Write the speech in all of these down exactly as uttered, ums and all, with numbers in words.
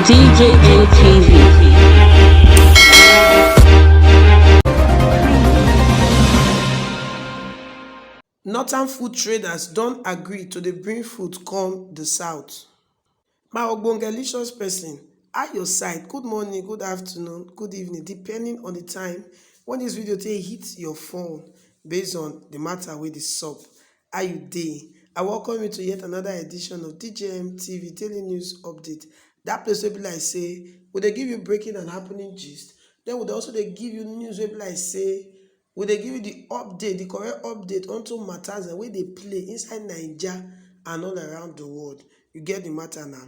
D J N T V. Northern food traders don agree to dey bring food come the south. My ogbongelicious person, how your side? Good morning, good afternoon, good evening, depending on the time when this video take hit your phone, based on the matter wey dey sup. How you dey? I welcome you to yet another edition of D J M T V Daily News Update. That place wey be like say we dey give you breaking and happening gist. Then we dey also dey give you news wey be like say we dey give you the update, the correct update onto matters dem wey dey play inside Naija and all around the world. You get the matter now.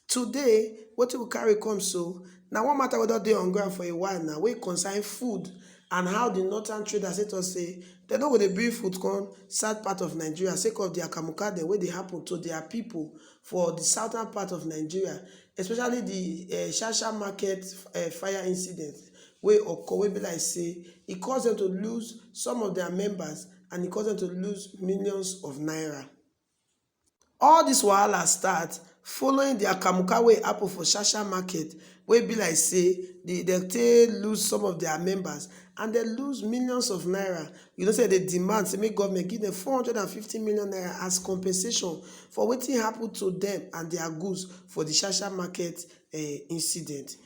Today, wetin we carry come so na one matter wey don dey on ground for a while now, wey concern food and how the northern traders say to us say dem no go dey bring food come south part of Nigeria sake of the akamuka dem wey dey happen to their people for the southern part of Nigeria, especially the uh, Shasha market uh, fire incident wey occur, wey be like say e cause them to lose some of their members and e cause them to lose millions of naira. All this wahala start following the akamuka wey happen for Shasha market, wey be like say the, dem take lose some of their members and dem lose millions of naira. You know say dem demand say make government give them four hundred and fifty million naira as compensation for wetin happen to them and their goods for the Shasha market uh, incident.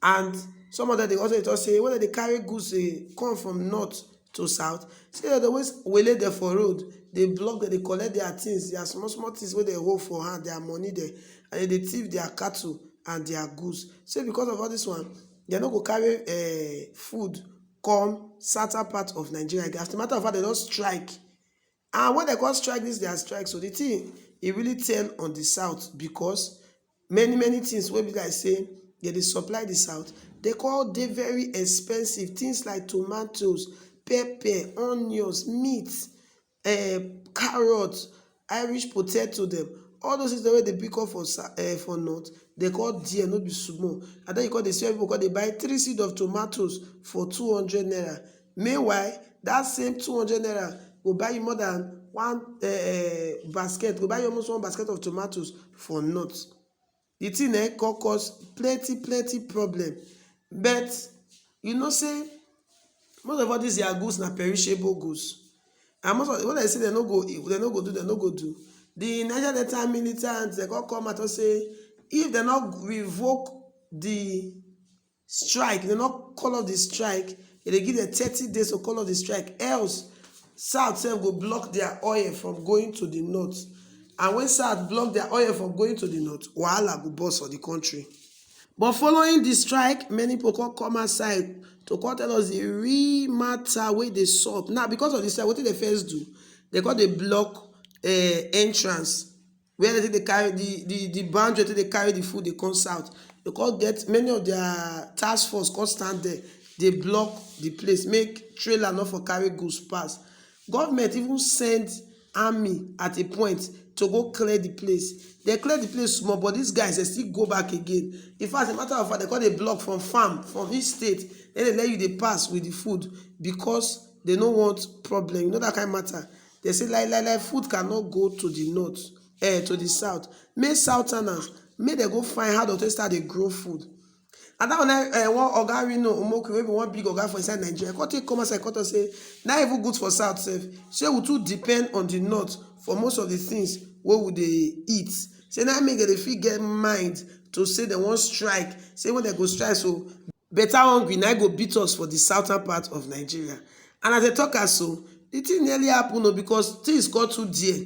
And some of them dey also dey talk say when dem dey carry goods dey come from north to south, say dem dey always wele dem for road, dey block dem, dey collect their things, their small small things wey dem hold for hand, their money dem, and dem dey thief their cattle and their goods. Say because of all this one, dem no go carry uh, food come southern part of Nigeria again. As a matter of fact, dem don strike. And when dem come strike this their strike, so the thing e really tell on the south, because many many things wey be like say dem dey supply the south, dem come dey very expensive. Things like tomatoes, pepper, onions, meat, uh, carrot, Irish potato dem, all those things dem wey dey pick up for uh, for north, dem come there no be small. And then you come dey see people come dey buy three seed of tomatoes for two hundred naira. Meanwhile, that same two hundred naira go buy you more than one uh, basket, go buy you almost one basket of tomatoes for north. The thing eh, come cause plenty plenty problem. But you know say most of all these their goods na perishable goods. And most of when I say dem no go, dem no go do, dem no go do. The Niger Delta militants, dem come come out and say if dem no revoke the strike, dem no call off the strike, e dey give dem thirty days to call off the strike. Else, south sef go block their oil from going to the north. And when south block their oil from going to the north, wahala go burst for the country. But following the strike, many people come come outside to come tell us the real matter wey dey sup. Now, because of the strike, wetin dem first do? Dem come dey block uh, entrance where dem take dey carry the the the boundary take dey carry the food dey come south. Dem come get many of their task force come stand there, dey block the place make trailer no for carry goods pass. Government even send army at a point to go clear the place. Dem clear the place small, but these guys dem still go back again. In fact, a matter of fact, dem come dey block from farm, from each state, then dem let you dey pass with the food because dem no want problem. You know that kind matter. Dem say like like like food cannot go to the north, eh, to the south. Make southerners, make dem go find how dem take start dey grow food. And that one, eh, eh, one oga Rino Omoku, wey be one big oga for inside Nigeria, come take come outside come talk say na even good for south sef. Say we too depend on the north for most of the things wey we dey eat. Say na make dem dey fit get mind to say dem wan strike. Say when dem go strike, so better hungry na go beat us for the southern part of Nigeria. And as dem talk am so, the thing nearly happen o, because things come too dear.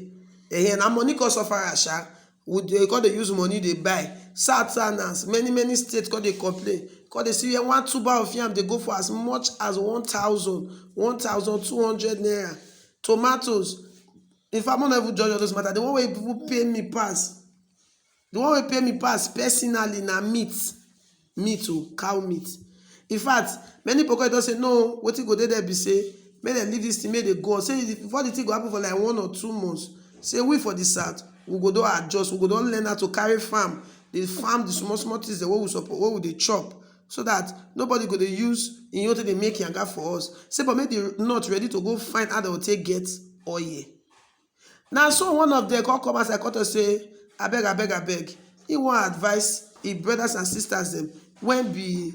Ehen, na money come suffer am sha. We dey come dey use money dey buy. Southerners, many many states come dey complain. Come dey see where one tuber of yam dey go for as much as one thousand, one thousand two hundred naira. Tomatoes, in fact, make una no even judge all those matter. The one wey people pay me pass, the one wey pay me pass personally na meat. Meat o, cow meat. In fact, many people come dey talk say no, wetin go dey there be say make dem leave this thing, make dem go on. Say before the thing go happen for like one or two months, say we for the south, we go don adjust, we go don learn how to carry farm, dey farm the small small things dem wey we suppose, wey we dey chop, so that nobody go dey use im own take dey make yanga for us. Say but make the north ready to go find how dem go take get oil. Na so one of dem come come outside come talk say abeg abeg abeg, he wan advise im brothers and sisters dem wey be,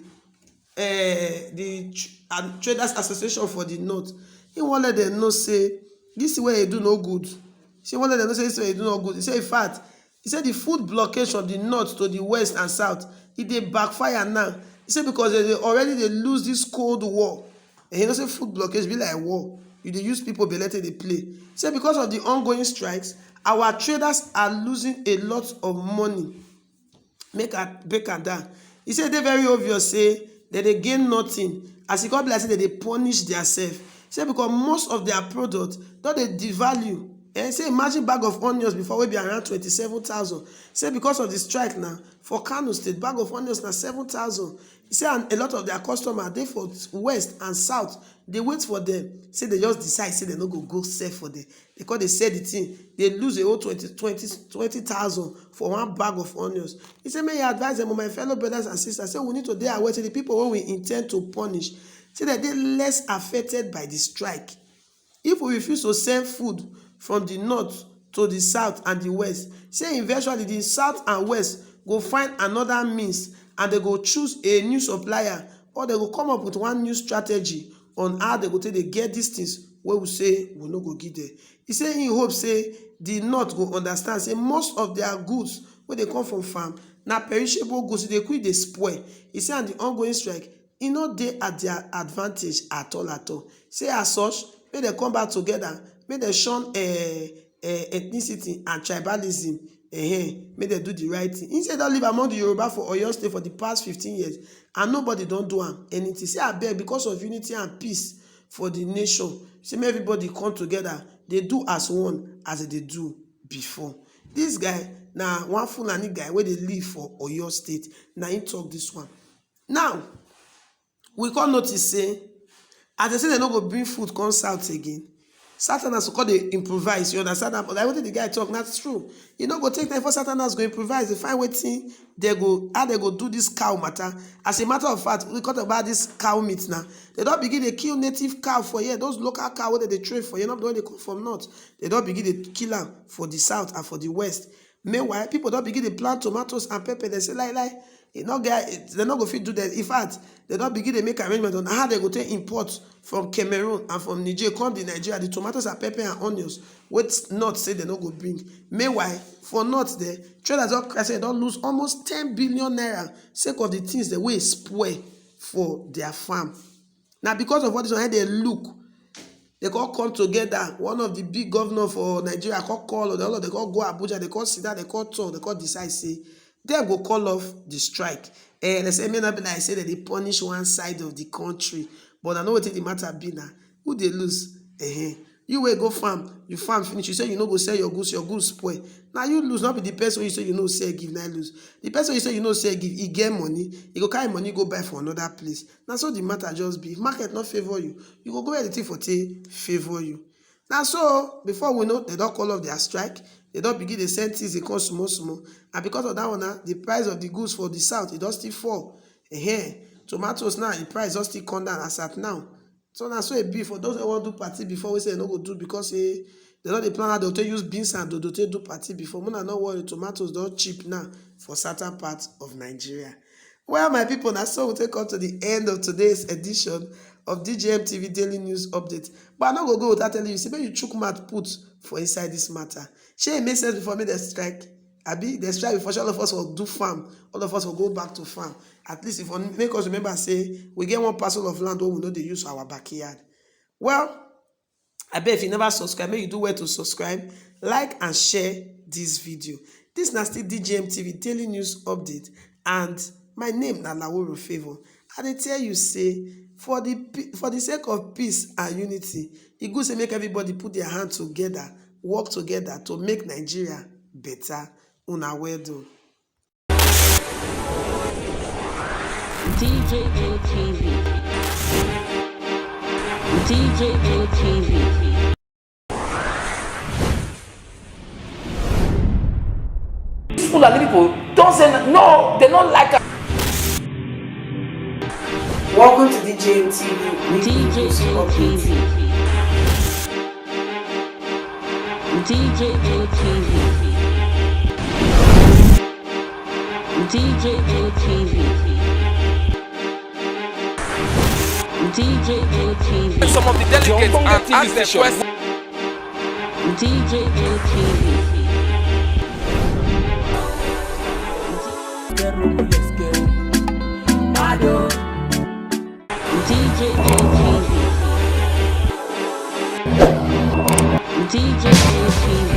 eh, the tr-, and Traders Association for the North. He wan let them know say this thing wey e do no good. He wan let them know say this thing wey e do no good. He say, in fact, he say the food blockade from the north to the west and south, e dey backfire now. He say because they dey already dey lose this cold war. And you know say food blockade be like war. You dey use people belle take dey play. He say because of the ongoing strikes, our traders are losing a lot of money. Make I break am down. He say e dey very obvious say dem dey gain nothing, as e come be like say dem dey punish theirself. Say because most of their product don dey devalue. Eh, say imagine bag of onions before wey be around twenty-seven thousand. Say because of the strike now, for Kano State, bag of onions na seven thousand. He say and a lot of their customers dey for west and south dey wait for them. Say they just decide say they no go go sell for there. They come dey sell the thing. They lose a whole twenty, twenty, twenty thousand for one bag of onions. He say make you advise them, my fellow brothers and sisters, say we need to dey aware to the people wey we intend to punish. Say that they less affected by the strike. If we refuse to send food from the north to the south and the west, say eventually the south and west go find another means and they go choose a new supplier, or they go come up with one new strategy on how they go take dey get these things wey we say we no go give them. He say he hope say the north go understand say most of their goods wey dey come from farm na perishable goods, e dey quick dey spoil. He say and the ongoing strike, e no dey at their advantage at all at all. Say as such, make dem come back together, make dem shun, eh, eh, ethnicity and tribalism. Eh, make dem do the right thing. He say don live among the Yoruba for Oyo State for the past fifteen years and nobody don do am anything. Say abeg, because of unity and peace for the nation, say make everybody come together, dey do as one as they dey do before. This guy na one Fulani guy wey dey live for Oyo State. Na him talk this one. Now, we come notice say as they say they no go bring food come south again, Southerners go come dey improvise. You understand that? But like wetin the guy talk, na true. E no go take time for Southerners go improvise, dey find wetin they go, how they go do this cow matter. As a matter of fact, we talk about this cow meat now. They don begin dey kill native cow for here. Those local cow wey they dey train for here, not the one they come from north. They don begin dey kill am for the south and for the west. Meanwhile, people don begin dey plant tomatoes and pepper. They say, like, like, e no get, they no go fit do that. In fact, they don begin dey make arrangement on how they go take import from Cameroon and from Niger, come the Nigeria, the tomatoes and pepper and onions, wey north say they no go bring. Meanwhile, for north there, traders don cry say they don lose almost ten billion naira sake of the things dem wey spoil for their farm. Na because of all this one, they look. They come come together. One of the big governor for Nigeria come call, all of them come go Abuja, they come sit down, they come talk, they come decide say dem go call off the strike. Eh, they say, may not be like say that they punish one side of the country. But I know wetin the matter be now. Who dey lose? Eh, you wey go farm, you farm finish, you say you no go sell your goods, your goods spoil. Now you lose, not be the person you say you no sell give, now lose. The person you say you no sell give, he get money, he go carry money go buy for another place. Na so the matter just be. If market no favour you, you go go where the thing for take favour you. Na so, before we know, they don call off their strike. They don begin dey send things dey come small small. And because of that one, na the price of the goods for the south, e don still fall. Ehen. Tomatoes now, the price don still come down as at now. So na so e be for those wey wan do party before, wey say they no go do because say they don dey plan how they go take use beans and dodo take do party before. Una no worry, tomatoes don cheap now for southern part of Nigeria. Well, my people, na so we take come to the end of today's edition of D J M T V Daily News Update. But I no go go without telling you, say make you chook mouth put for inside this matter. Shey e make sense before make dem strike? Abi dem strike before, shey all of us for do farm, all of us for go back to farm. At least if we make us remember say we get one parcel of land wey we no dey use for our backyard. Well, abeg, if you never subscribe, make you do well to subscribe, like and share this video. This na still D J M T V Daily News Update, and my name na Laworo Favour. I dey tell you say for the pe-, for the sake of peace and unity, e good say make everybody put their hand together, work together to make Nigeria better. Una well done. D J M T V. D J M T V. These Fulani people don't say n-, no, they don't like us. Welcome to D J M T V. D J M T V. D J M T V. D D J A T V. D J A T V. Some of the delegates and ask them questions. D J A T V. D J A T V. D J A T V.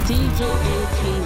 D J A T V.